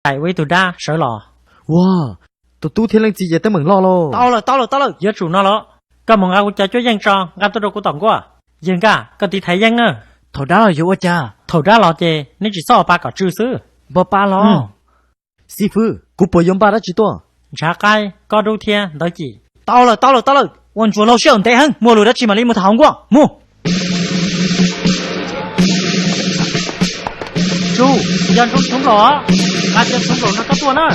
Daim ua ib tug dab sawv los. Ua, tus tub thiab leej txiv ces teeb meem loj lauj. Tau lawm, tau lawm, tau lawm. Yuav tsum no los. Koj mus nqa kuv cov cuab yeej tso, nqa tuaj rau kuv tom nkuaj. Yawg Nkaj, koj tiv thaiv yeej na. Thaum dab los yuav ua cas? Thaum dab los ces neb tsis txhob ua pa kom tsw xwb. Npog pa los. Xib fwb, kuv puas yuav npaj dab tsi tuaj? Ntshav qaib, kob dub thiab ntawv cim. Tau lawm, tau lawm, tau lawm. Ua ntsuas laug siab ntev heev, muaj lus dab tsi mam li mus tham hauv nkuaj. Mus. Tsuj, yog ntsuj txhuv nplaum os. Nqa cov txhuv nplaum no koj tuaj na.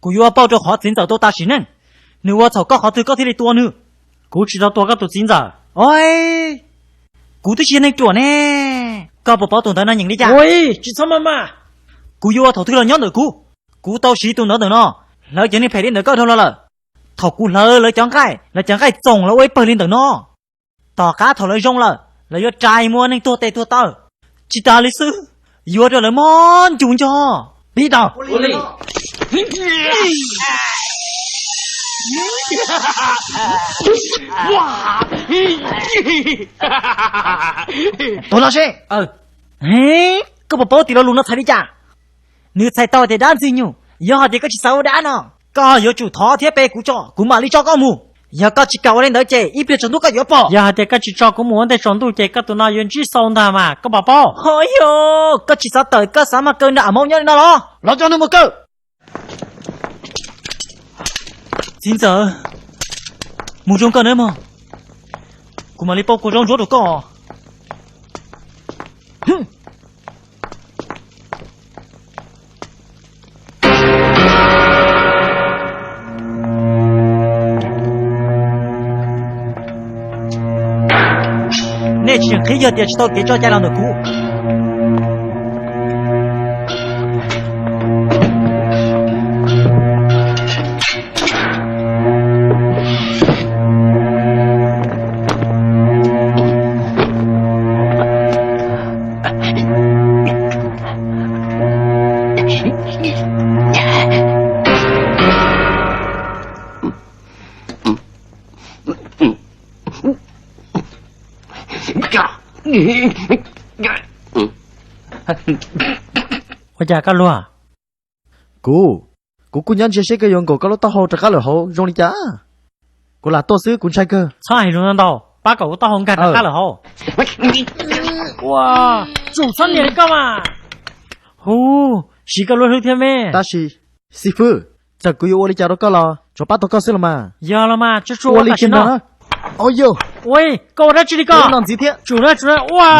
Kuv yuav ua pauj rau qhov txiv ntxawm tau tas sim neej. Nws ua txhaum koj qhov twg koj thiaj li tua nws? Kuv tsis tau tua koj tus txiv ntxawm. Oi, kuv twb tsis yog neeg ruam ne. Koj puas paub tus ntawv no nyeem li cas? Ua, tsis txhob maj maj. Kuv yuav ua thaum twg los nyob ntawm kuv. Kuv tau siv tus ntawv ntawm no hlawv cov neeg phem li ntawm koj dhau los lawm. Thaum kuv hlawv lawv cov nqaij, lawv cov nqaij txoom lawv ua ib pawg li ntawm no. Tom qab thaum lawv zoo lawm, lawv yuav rais mus ua neeg tuag tes tuag taw. Tsis tas li xwb, yuav rau lawv mob ncu nco. Pib tau. Tuag no seb. Koj puas paub tias lo lus no txhais li cas? Nws txhais tau tias dab ntxwg nyoog, yog hais tias koj tsis xav ua dab no, koj yuav tsum thov thiab pe kuv tso, kuv mam li tso koj mus. Yog koj tsis kam ua li ntawd ces ib pliag tsaus ntuj koj yuav pom. Yog hais tias koj tsis tso kuv mus ua ntej tsaus ntuj ces koj tus no yuav ntsib xau ntag mas, koj puas paub? Ho yog, koj tsis xav tawm koj xav maj kaw nram a maub nyob li no los? Los tso nws mus kaw. Txiv ntxawm, mus zoo koj nawb mog. Kuv mam li pauj kua zaub ntsuab rau koj. Nej tsis tseem qhib yog tias tsis tau kev tso cai los ntawm kuv. Ua cas koj luag? Kuv, kuv kuj nyob ntsia seb koj yuav nkaum koj lub taub hau rov qab lawm hauv zoo li cas. Kuv lam tuaj xwb, kuv ntshai kawg. Txhob hais lus ntau ntau, pab kom kuv taub hau nkag rov qab lawm hauv. Ua, tsum txhob nias li koj mas. Hu, siv koj lub hlwb thiab me. Tab sis, xib fwb, txawm kuv yuav ua li cas rau koj los tsuas pab tau koj xwb los mas. Yog los mas, tsuas tsuas ua li tam sim no. Ua, koj ua dab tsi li koj? Tsum na, tsum na, ua.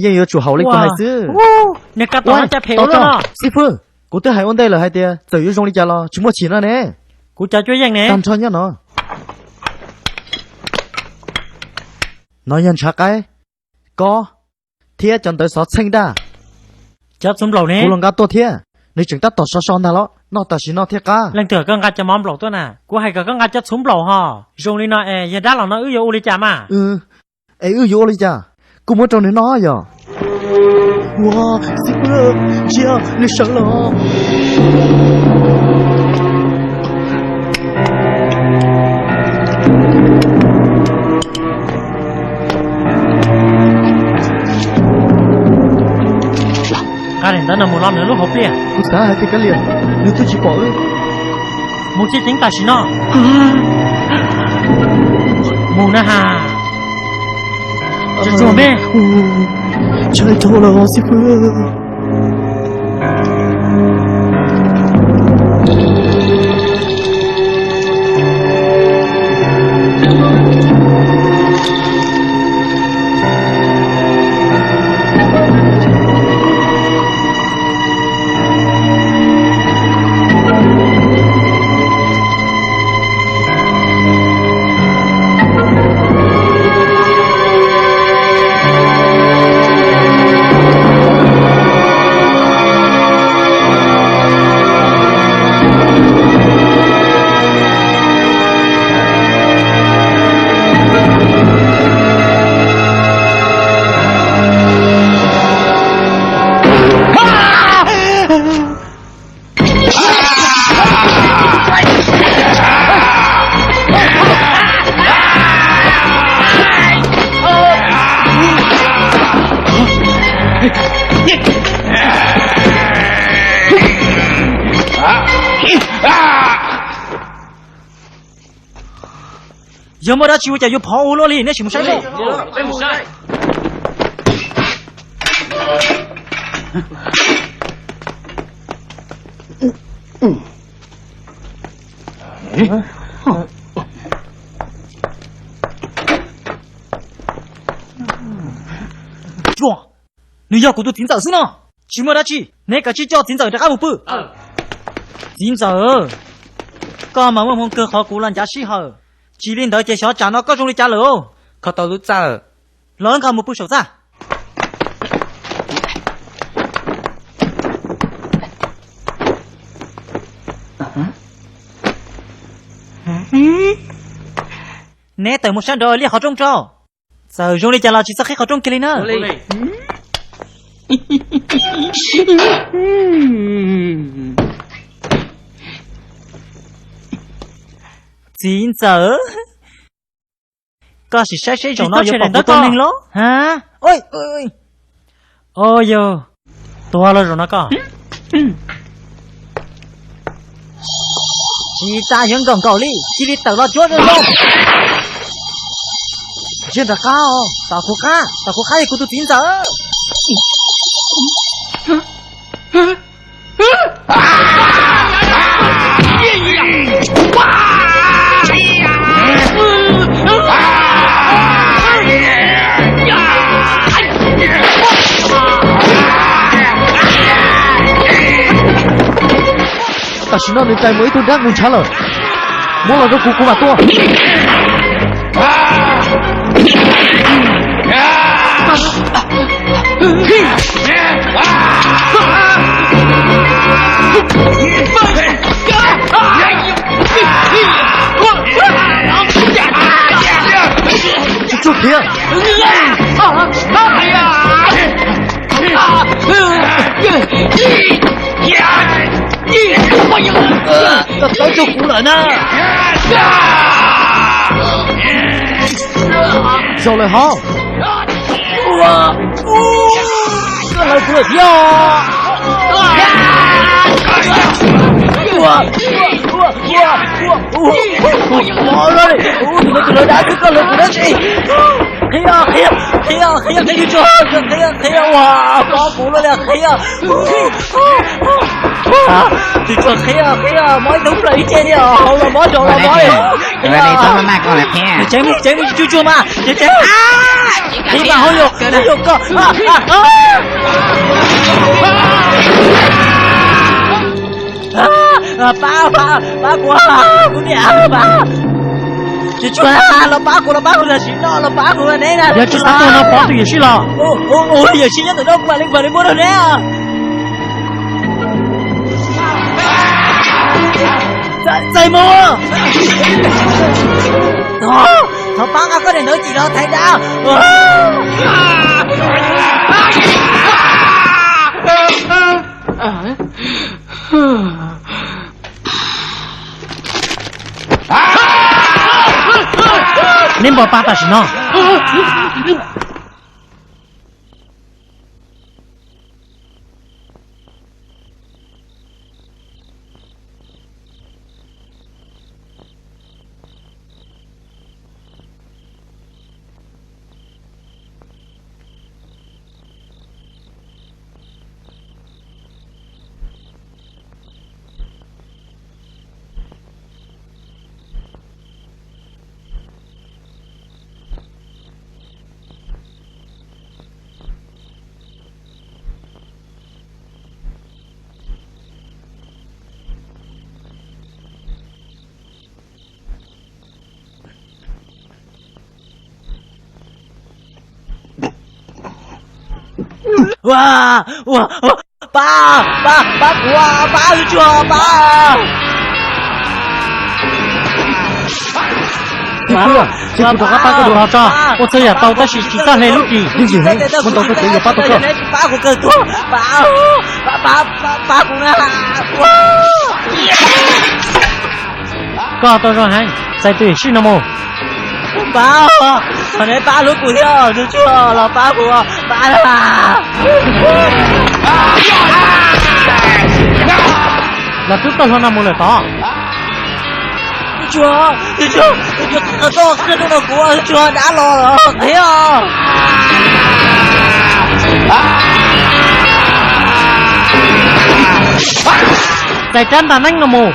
Yeej yuav tsum haum li kuv hais xwb. Niag kab tom no cas phem ua luaj no. Xib fwb, kuv twb hais ua ntej lawm hais tias txawm yuav zoo li cas los tsis muaj chim no ne. Kuv cov cuab yeej ne. Tag nrho nyob no. No yog ntshav qaib, kob, thiab cov ntawv xov txheej daj. Cov txhuv nplaum ne? Kuv los nqa tuaj thiab, nws tseem tab tom sov so ntag los, noj tam sim no thiaj qab. Leej twg kom koj nqa cov mov nplaum tuaj na? Kuv hais kom koj nqa cov txhuv nplaum ho. Zoo li no es yog dab los no wb yuav ua li cas mas? Es wb yuav ua li cas? Kuj muab rau nws noj yog. Ua, xib fwb, ntsia, nws sawv los. Nqa daim ntawv no mus lo nws lub hauv pliaj. Kuv xav hais tias kav liam, nws twb tsis pom wb. Mus ceev ceev tam sim no. Mus na has. Tsuag tsuag me. Ntshai dhau lawm xib fwb. Yog muaj dab tsi ua cas yuav phov ua luaj li, nej sim mus saib seb. Nws yog kuv tus txiv ntxawm xwb no. Tsis muaj dab tsi, neb kav tsij coj txiv ntxawm rov qab mus pw. Txiv ntxawm, koj mas muaj hmoo kawg qhov kuv los ncav sij hawm. Tsis li ntawd ces xyov tsam no koj zoo li cas lawm. Kho tau lub txawj. Los nqa mus pw saum txaj. Neb tawm mus sab nraud liaj qhov rooj rau. Txawm zoo li cas los tsis txhob qhib qhov rooj kiag li na. Txiv ntxawm, koj sim saib seb zaum no yuav pom kuv tua neeg los? O yog, tuag los zaum no koj. Tsis tas yuav nkaum nkaum li, cia li tawm los cuab zoo zoo. Ntsia nram qab, tom kuv qab, tom kuv qab yog kuv tus txiv ntxawm. Tam sim no nws rais mus ib tug dab nqus ntshav lawm. Muab los rau kuv, kuv mam tua. Tsuag tsuag khiav. Koj tawb tsuag kuv lawm na. Zaum lawm hov. Koj hlawv kuv lawm thiab. Tus hlawv dab xwb koj hlawv kuv dab tsi? Qhia, qhia, qhia, qhia, qhia, qhia, qhia, ua, pab kuv lawm, qhia. Tus tshuav qhia, qhia, mob ib tug plaws ib ce li, hauv los mob, nraud los mob. Tseev, tseev, tsuag tsuag mas, tseev, tseev. Qhia mas hauj lwm, hauj lwm koj. Pab, pab, pab kuv, kuv niam, pab. Tsuag tsuag, los pab kuv, los pab kuv tam sim no, los pab kuv neb na. Yog tsis xav tuag no pov tus yuam sij los. Yuam sij nyob ntawm no kuv mam li, mam li muab rau neb. Txais mus. Thov pab nqa koj daim ntawv cim los thaiv dab. Neb npog pab tam sim no. Ua, ua, pab, pab, pab kuv, pab, tsuag tsuag, pab. Txiv kwv, ces kuv rov qab pab koj dua los tso. Ua txhua yam tau tab sis tsis txawj hle lub ris. Yeej tsis hle, kuv ntaus koj tsev yuav pab tau koj. Pab kuv kawg tuag, pab, pab, pab kuv na. Koj tau zoo heev, txais tus yuam sij no mus. Pab, thov neb pab hlub kuv thiab, tsuag tsuag los pab kuv, pab. Los rub txoj hlua no mus lawm tod. Tsuag, tsuag, tsuag, txhob qhia rau kuv, tsuag, dab los thiab. Txais rab ntas neeb no mus.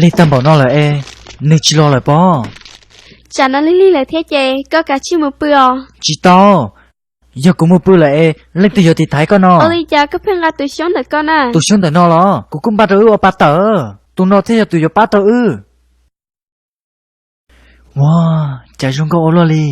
Lig tag npaum no lawm es nws tsis los lawm pob? Tsam no lig lig lawm thiab ces koj kav tsij mus pw os. Tsis tau, yog kuv mus pw lawm es leej twg yuav tiv thaiv koj no? Ua li cas koj pheej nqa tus xyoob ntawm koj na? Tus xyoob ntawm no los kuv kuj npaj rau wb ua pa tawm, tus no thiaj yog tus yuav pab tau wb. Ua, cas zoo nkauj ua luaj li.